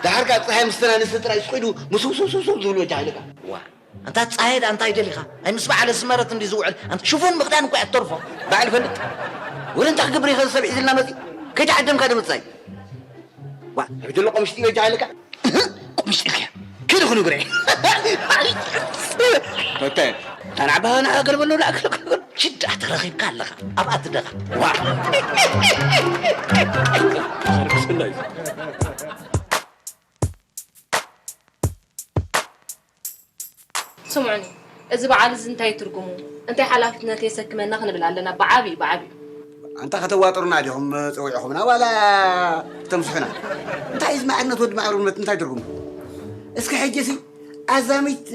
ደሓር ከኣ ጸሓይ ምስ ተናነሰ ጥራይ ስቕ ኢሉ ምስውስውስው ዝብሎ ጃሂልካ። ዋ፣ ኣንታ ጸሓይ ደኣ እንታይ ደሊኻ? ኣይ ምስ በዓል ኣስመረት እንዲ ዝውዕል፣ ኣንታ ሽፉን ምኽዳን እኮ እያ ትተርፎ። በዓል ፈልጥ። ወረ እንታይ ክገብር ኢኻ ሰብ ሒዝልና መጺ? ከይተዓደምካ ዶ ምጻይ? ዋ፣ ሕጂ ኣሎ ቆምሽጢ ኢለ ጃሂልካ። ቆምሽጢ ኢልካ። ከይደ ኹኑ ግረ። ተተ። ታናዕ ባህና ኣገል በሎ፣ ኣገል በሎ። ሽዳ ተረኺብካ ኣለኻ። ኣብኣ ትደኻ። ዋ። ስምዑኒ፣ እዚ በዓል እዚ እንታይ ትርጉሙ? እንታይ ሓላፍነት የሰክመና ክንብል ኣለና፣ ብዓቢኡ፣ ብዓቢኡ። ኣንታ ከተዋጥሩና ዲኹም ጸዊዕኹምና ዋላ ክተምስሑና? እንታይ እዚ ማዕርነት ወዲ ማዕርነት እንታይ ትርጉሙ? እስኪ ሕጂሲ ኣዛሚት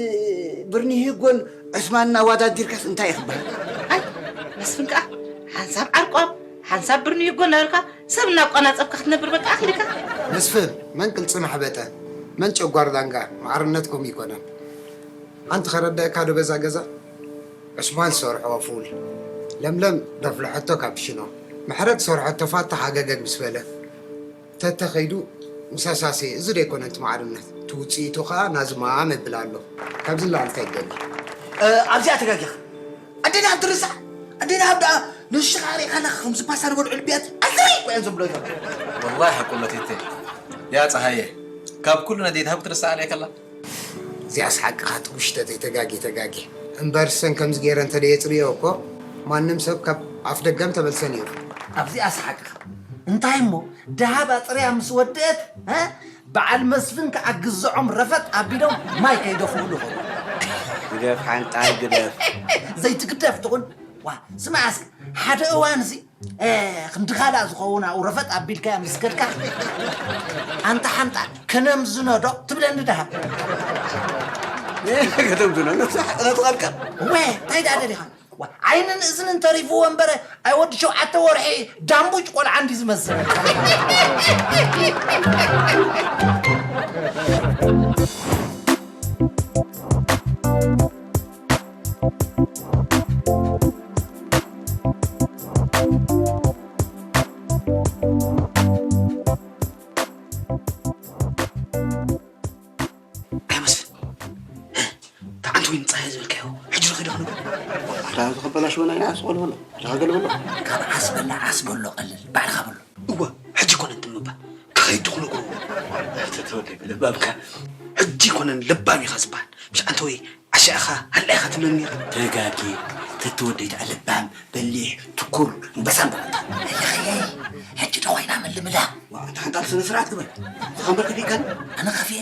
ብርኒ ሂጎን ዕስማንን ኣወዳዲርካስ እንታይ እዩ ክበሃል? ኣይ፣ መስፍን ከኣ ሓንሳብ ዓርቋብ፣ ሓንሳብ ብርኒ ሂጎ እናበልካ ሰብ እናቋናጸብካ ክትነብር በቃ ኣኺልካ። መስፍን፣ መን ቅልጽም ኣሕበጠ፣ መን ጨጓር ዳንጋ፣ ማዕርነት ከምኡ ይኮነን። ኣንቲ ከረደእካ ዶ በዛ ገዛ? ዑስማን ዝሰርሖ ፉል፣ ለምለም ደፍለሐቶ ካፕሽኖ፣ ምሕረት ዝሰርሖቶ ፋታ ሃገገግ ምስ በለ፣ ተተኸይዱ ምስ ኣሳሰየ፣ እዚ ዶ ኣይኮነን እቲ ማዕርነት? እቲ ውጽኢቱ ኸኣ ናዝማም እብል ኣሎ። ካብዚ ንላዕሊ እንታይ ትደሊ? እ፣ ኣብዚኣ ተጋጊኻ። ኣዴና ሃብ ትርሳዕ፣ ኣዴና ሃብ ደኣ ንሱ ሸቃሪ ኻና ከምዚ ፓስታ ዝበልዑ ልብያት ኣስሪ እኮ እየን ዘብሎ ዘሎ። ወላሂ ሓቁ መቲተ። ያ ጸሃየ፣ ካብ ኩሉ ነዴት ሃብ ትርሳዕ ኣለይ ከላ። እዚኣስ ሓቅኻ ጥቡሽ ተተይ ተጋጊ ተጋጊ። እምበር ሰን ከምዚ ገይረ እንተ ደየጽርዮ እኮ ማንም ሰብ ካብ ኣፍ ደገም ተመልሰ ነይሩ። ኣብዚኣስ ሓቅኻ። እንታይ እሞ ደሃብ ኣጽርያ ምስ ወደአት፣ እ? በዓል መስፍን ከኣ ግዝዖም ረፈጥ ኣቢሎም ማይ ከይደፍኡሉ ኾኑ። ግደፍ ሓንጣል ግደፍ። ዘይትግደፍ ትኹን። ዋ፣ ስማዕ እስኪ፣ ሓደ እዋንሲ፣ እ፣ ክንዲ ካልኣ ዝኸውን ኣብኡ ረፈጥ ኣቢልካያ ምስ ከድካ፣ ኣንታ ሓንጣል፣ ከነምዝኖ ዶ ትብለኒ ደሃ? ከተምዝኖ ነብሳ ነትቐልቀል። ወ፣ እንታይ ደኣ ደሊኻ? ዋ፣ ዓይንን እዝንን ተሪፍዎ እምበረ፣ ኣይ ወዲ ሸውዓተ ወርሒ ዳምቡጭ ቆልዓ እንዲ ዝመስል። ኣይመስል። እታ ዓንቲ ወይን ጻየ ዝበልካዮ፣ ሕጂ ዶ ኸይደ ክንብል? ኣታ እዚ ከበላሽወና ኢና፣ ዓስ በሎ በሎ። ሕጂ ከገልበሎ። ካብ ዓስ በላ ዓስ በሎ ቀልል፣ ባዕልኻ በሎ። እወ፣ ሕጂ ኮነ እንትን ምባል። ክኸይድ ዶ ክነግሮ? ተተወደይ ብልባምካ። ሕጂ ኮነን ልባም ኢኻ ዝበሃል። ምሽ ዓንቲ ወይ ዓሻ ኢኻ፣ ሃላ ኢኻ ትብለኒ ነይርካ። ተጋጊ፣ ተተወደይ ደኣ ልባም፣ በሊሕ፣ ትኩር፣ እምበሳ እምበረታ። ኣለኸየ፣ ሕጂ ዶ ኮይና መልምላ? ዋ፣ ኣንታ ሓንጣል ስነ ስርዓት ግበር። ዝኸንበር ከፊእካኒ? ኣነ ከፊኤ?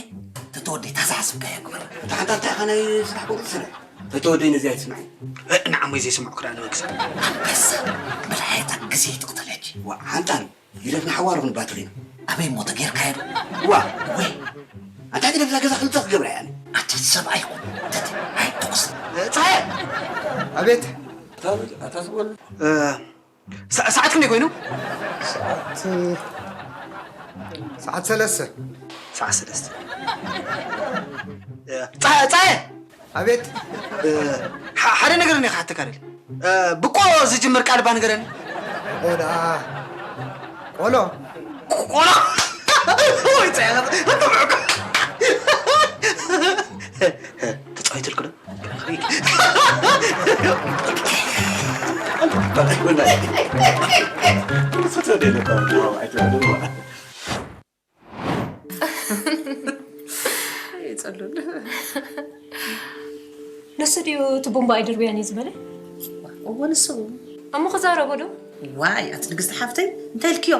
ተተወደይ ታዛሓስብካዮ ግበር። ኣንታ ሓንጣል እንታይ ኢኻ ናይ ስራሕ ቁርጺ ስራሕ? ተተወደይ ነዚ ኣይትስምዐይ። እ፣ ንዓሞይ ዘይሰማዕኩ ደኣ ንመግዛ። ኣንበሳ፣ ብልሓየታ ግዜ ትቕተል ሕጂ። ዋ፣ ሓንጣል፣ ግደፍ ንሓዋሩ ክንባትር ኢና። ኣበይ እሞ ተጌርካዮ ዶ? ዋ፣ ወይ፣ ኣታ እቲ ነብዛ ገዛ ክልተ ክገብራ እያ። ኣታ ሰብኣይ ይኹን፣ ተቲ፣ ኣይ፣ ተኩስ። ጸሓየ! ኣቤት! ኣታ ትበል። እ፣ ሰ-፣ ሰዓት ክንደይ ኮይኑ? ሰዓት፣ ሰዓት ሰለስተ። ሰዓት ሰለስተ። እ፣ ጸሓየ፣ ጸሓየ! ኣቤት። እ፣ ሓ-፣ ሓደ ነገር እኔ ክሓተካ ደሊ። እ፣ ብቆ ዝጅምር ቃል እባ ንገረኒ። ቆልዓ። ቆሎ። ቆሎ። ወይ ጸያት። ተጻዊትልኩ ዶ? ይጸሉል። ንሱ ድዩ እቲ ቡምባ ኣይድርብያን እዩ ዝበለ? እወ፣ ንሱ። እሞ ክዛረቦ ዶ? ዋይ፣ ኣቲ ንግስቲ ሓፍተይ፣ እንታይ ኢልክዮ?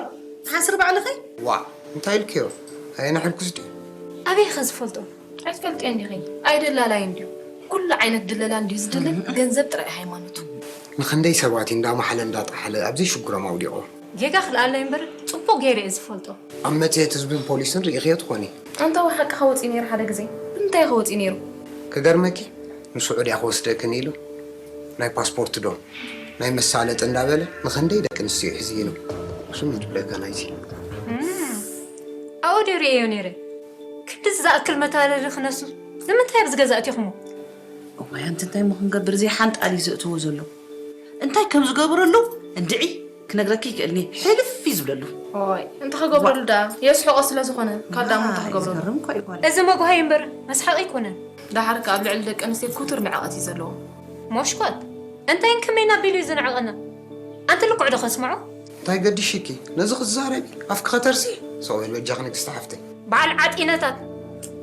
ተሓስሪ ባዕልኺ? ዋ፣ እንታይ ኢልክዮ? ኣየናይ ሕልኩስ ድዩ? ኣበይ ኢኸ ዝፈልጦ? ኣይትፈልጥዮን ዲኺ? ኣይደላላይን ድዩ? ኩሉ ዓይነት ድለላ እንድዩ ዝድልን፣ ገንዘብ ጥራይ ሃይማኖቱ። ንኽንደይ ሰባት እዩ እንዳመሓለ እንዳጠሓለ ኣብ ዘይሽግሮም ኣውዲቖም። ጌጋ ክልኣለይ እምበር፣ ጽቡቕ ገይረ እየ ዝፈልጦ። ኣብ መጽሔት ህዝብን ፖሊስን ርኢኽዮ ትኾኒ። ኣንታ ሓቅኻ ወጺኡ ነይሩ ሓደ ግዜ። ብምንታይ ኢኸ ወጺኡ ነይሩ? ክገርመኪ፣ ንስዑድያ ክወስደክን ኢሉ ናይ ፓስፖርት ዶ ናይ መሳለጢ እንዳበለ ንኽንደይ ደቂ ኣንስትዮ ሒዙ ኢሉ። ስሙ ትብለካ ናይዚ። እም፣ ኣብኡ ድየ ርእየዮ ነይረ። ክንድዚ ዝኣክል መታለሊ ክነሱ ንምንታይ ኣብዚ ገዛ ኣቲኹሞ? እዋይ፣ ኣንቲ እንታይ እሞ ክንገብር፣ ዘይሓንጣል እዩ ዘእትዎ ዘሎ። እንታይ ከም ዝገብረሉ እንድዒ ክነግረኪ ይክእልኒ፣ ሕልፍ እዩ ዝብለሉ። ኦይ፣ እንተ ክገብረሉ ደኣ የስሕቆ ስለ ዝኾነ፣ ካልእ ደኣ እሞ እንተ ዋይ፣ ክገብረሉ። ዝገርም እኮ እዩ ጓል። እዚ መጉሃይ እምበር መስሓቂ ኣይኮነን። ደሓር ከኣ ኣብ ልዕሊ ደቂ ኣንስትዮ ክቱር ንዕቀት እዩ ዘለዎ። ሞሽኮት፣ እንታይ ከመይና ኣቢሉ እዩ ዝንዕቐና? ኣንቲ ልክዕ ዶ ከስምዖ? እንታይ ገዲሽኪ? ነዚ ክትዛረቢ ኣፍኪ ከተርሲ? ሰቕ በል በጃኺ ንግስቲ ሓፍተይ። በዓል ዓጢነታት፣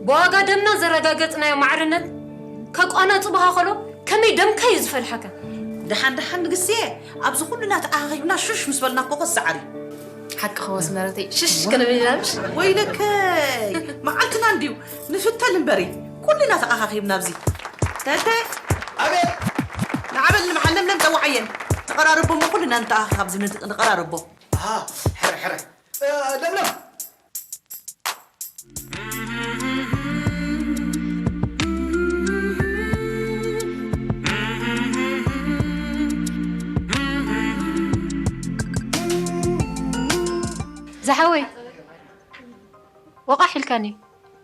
ብዋጋ ደምና ዘረጋገጽናዮ ማዕርነት ከቋናጽቡኻ ከሎ ከመይ ደምካ እዩ ዝፈልሓካ? ደሓን ደሓን ንግስየ፣ ኣብዚ ኩልና ተኣኻኺብና ሽሽ ምስ በልና እኮ ክሰዓር እዩ። ሓቅኺ ወስመረተይ፣ ሽሽ ክንብል ኢና ምሽ? ወይለከይ፣ መዓልትና እንድዩ፣ ንፍተል እምበሪ፣ ኩልና ተኣኻኺብና ኣብዚ። ተተ። ኣቤት። ንዓበል ንመሓል ለምለም ጸውዓየን። ተቐራረቦ እሞ ኩልና ንተኣኻኸብ ኣብዚ ንት-፣ ንቐራረቦ። ኣሃ፣ ሕረ፣ ሕረ። እ፣ ለምለም። ዝሓወይ፣ ወቓሕ ኢልካኒ።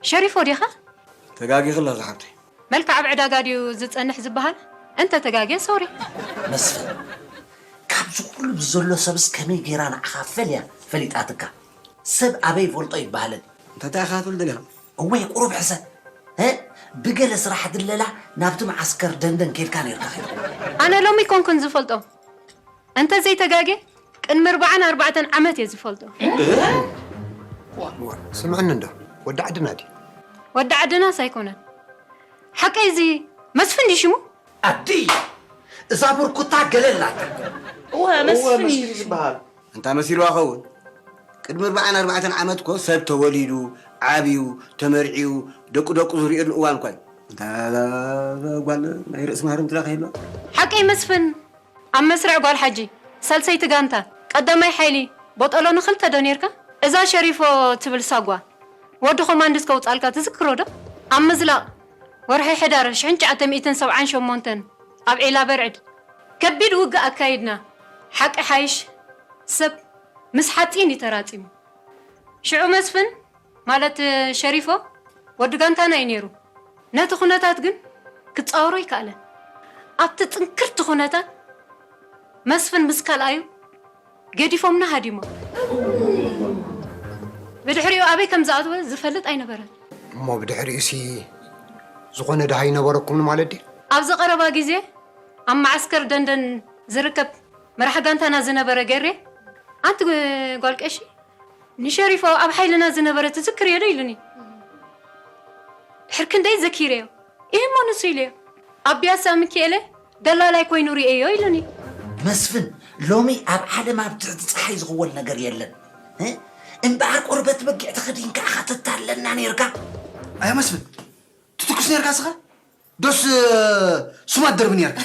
ሸሪፎ ዲኻ? ተጋጊኺ ኣለኺ ሓብተይ። መልክዕ ኣብ ዕዳጋ ድዩ ዝጸንሕ ዝበሃል? እንተ ተጋግየ፣ ሶሪ። መስፍን፣ ካብዚ ኩሉ ብዘሎ ሰብስ ከመይ ገይራ ንዓኻ ፈልያ ፈሊጣትካ? ሰብ ኣበይ ይፈልጦ ይበሃልን። እንታይ ኢኻ ክትብል ደሊኻ? እወ፣ ቁሩብ ሕሰብ። እ? ብገለ ስራሕ ድለላ ናብቲ መዓስከር ደንደን ኬድካ ነይርካ ኸይትኸውን። ኣነ ሎሚ ኣይኮንኩን ዝፈልጦ። እንተ ዘይተጋግየ፣ ቅድሚ ኣርብዓን ኣርባዕተን ዓመት እየ ዝፈልጦ። ዋ፣ ስምዕኒ እንዶ፣ ወዲ ዓድና ድዩ? ወዲ ዓድናስ ኣይኮነን። ሓቀይ እዚ መስፍን ድዩ ሽሙ? ኣዲ፣ እዛ ብርኩታ ገለ ኣላታ። እወ፣ እወ፣ መስፍን እዩ መስፍን ሽሙ። ዝበሃል። እንታይ መሲልዋ ኸውን? ቅድሚ ኣርብዓን ኣርባዕተን ዓመት እኮ ሰብ ተወሊዱ፣ ዓብዩ፣ ተመርዕዩ፣ ደቁ ደቁ ዝርእየሉ እዋን እኳ እዩ። እንታ ጓል ናይ ርእሲ ማህርም ትለካ የሎ? ሓቀይ መስፍን ኣብ መስርዕ ጓል ሓጂ፣ ሳልሰይቲ ጋንታ፣ ቀዳማይ ሓይሊ፣ ቦጠሎ ንኽልተ ዶ ኔርካ? እዛ ሸሪፎ ትብል ሳጓ፣ ወዲ ኮማንድስ ከውጻልካ ትዝክሮ ዶ? ኣብ ምዝላቕ ወርሒ ሕዳር ሽሕን ትሽዓተ ሚእትን ሰብዓን ሸሞንተን ኣብ ዒላ በርዕድ ከቢድ ውግእ ኣካይድና። ሓቂ ሓይሽ ሰብ ምስ ሓጺን እዩ ተራጺሙ። ሽዑ መስፍን፣ ማለት ሸሪፎ፣ ወዲ ጋንታና እዩ ነይሩ። ነቲ ኩነታት ግን ክጻወሮ ኣይከኣለን። ኣብቲ ጽንክርቲ ኩነታት መስፍን ምስ ካልኣዩ ገዲፎምና ሃዲሞም። ብድሕሪኡ ኣበይ ከም ዝኣተወ ዝፈልጥ ኣይነበረን። እሞ ብድሕሪኡሲ ዝኾነ ደሃይ ነበረኩም ማለት ድዩ? ኣብዚ ቀረባ ግዜ ኣብ መዓስከር ደንደን ዝርከብ መራሕ ጋንታና ዝነበረ ገሬ፣ "ኣንቲ ጓል ቀሺ፣ ንሸሪፎ ኣብ ሓይልና ዝነበረ ትዝክርዮ ዶ?" ኢሉኒ። ድሕሪ ክንደይ ዘኪረዮ። "እህ እሞ ንሱ" ኢለዮ። "ኣብ ቢያሳ ሚኪኤለ ደላላይ ኮይኑ ርእየዮ" ኢሉኒ። መስፍን፣ ሎሚ ኣብ ዓለም ኣብ ትሕቲ ጸሓይ ዝኽወል ነገር የለን። እ? እምበኣር ቆርበት በጊዕ ተኸዲንካ ኢኻ ተታለና ነይርካ። ኣያ መስፍን፣ ትትኩስ ነይርካ ስኻ? ዶስ፣ እ፣ ስማ ትደርቢ ነይርካ?